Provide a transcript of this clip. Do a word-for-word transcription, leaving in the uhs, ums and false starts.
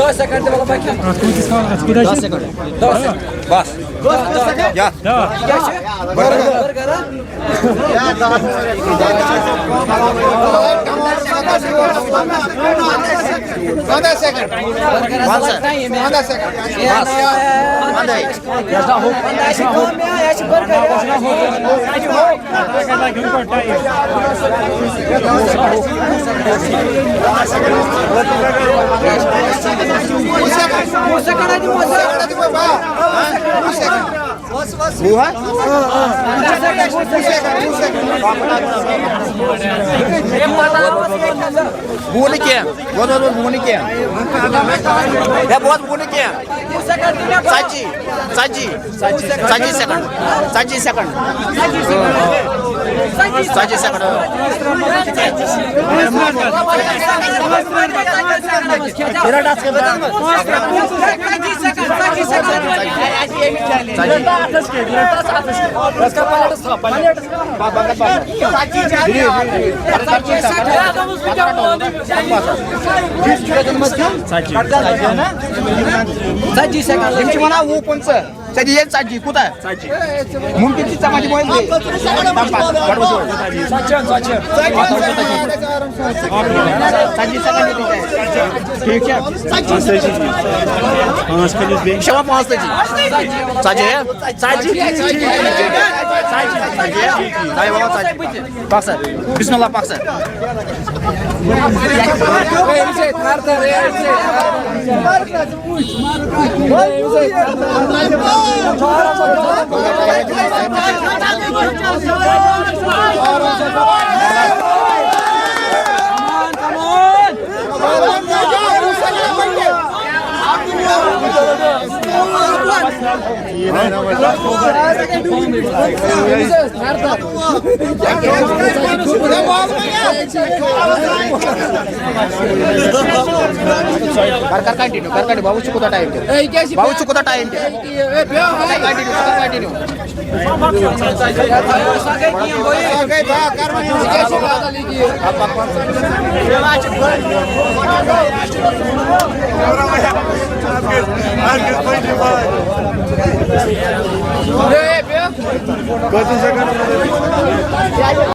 دَہ سیکنڈ تہِ مطلب بَچہِ۔ اَتھ کوٗتاہ کال؟ اَتھ کوٗتاہ چھِ؟ دَہ سیکنڈ۔ دَہ سیکنڈ۔ بَس۔ دَہ، دَہ، دَہ۔ یَتھ۔ دَہ۔ کیٛاہ چھِ؟ بٔرگَر۔ پنٛداہ سیکنڈ۔ پنٛداہ سیکنڈ۔ بَس۔ پنٛداہ سیکنڈ۔ بَس۔ پنٛداہ۔ وُہ نہٕ کینٛہہ، وۄنۍ حظ وُہ نہٕ کینٛہہ۔ ہے، بہٕ حظ وُہ نہٕ کینٛہہ۔ ژتجی، ژتجی، ژتجی سیکنڈ، ژتجی سیکنڈ، ژتجی سیکنڈ۔ ژتجی سیکنڈ۔ یِم چھِ وَنان وُہ پٕنٛژٕہ۔ ژےٚ دِیے ژتجی، کوٗتاہ؟ ژتجی۔ مُمکِن چھُ ژےٚ ما دِمو أسۍ بیٚیہِ؟ تَمہِ پَتہٕ، گۄڈٕ وٕچھو۔ ژتجی سیکنڈ دِتُے ژےٚ۔ ٹھیٖک چھا؟ پانٛژھ کٔرِو بیٚیہِ۔ یہِ چھِ یِوان پانٛژھ تٲجی۔ ژتجی ہا؟ ژتجی، ٹھیٖک، ٹھیٖک، ٹھیٖک۔ ژتجی ہا؟ ژتجی۔ پَک سا۔ بسم اللہ، پَک سا۔ کر، کر کنٹینیو، کر کنٹینیو۔ بابا، ژٕ کوٗتاہ ٹایم دِکھ؟ بابا، ژٕ کوٗتاہ ٹایم دِکھ؟ کر کنٹینیو، کر کنٹینیو۔ کۭژاہ سیکنڈ؟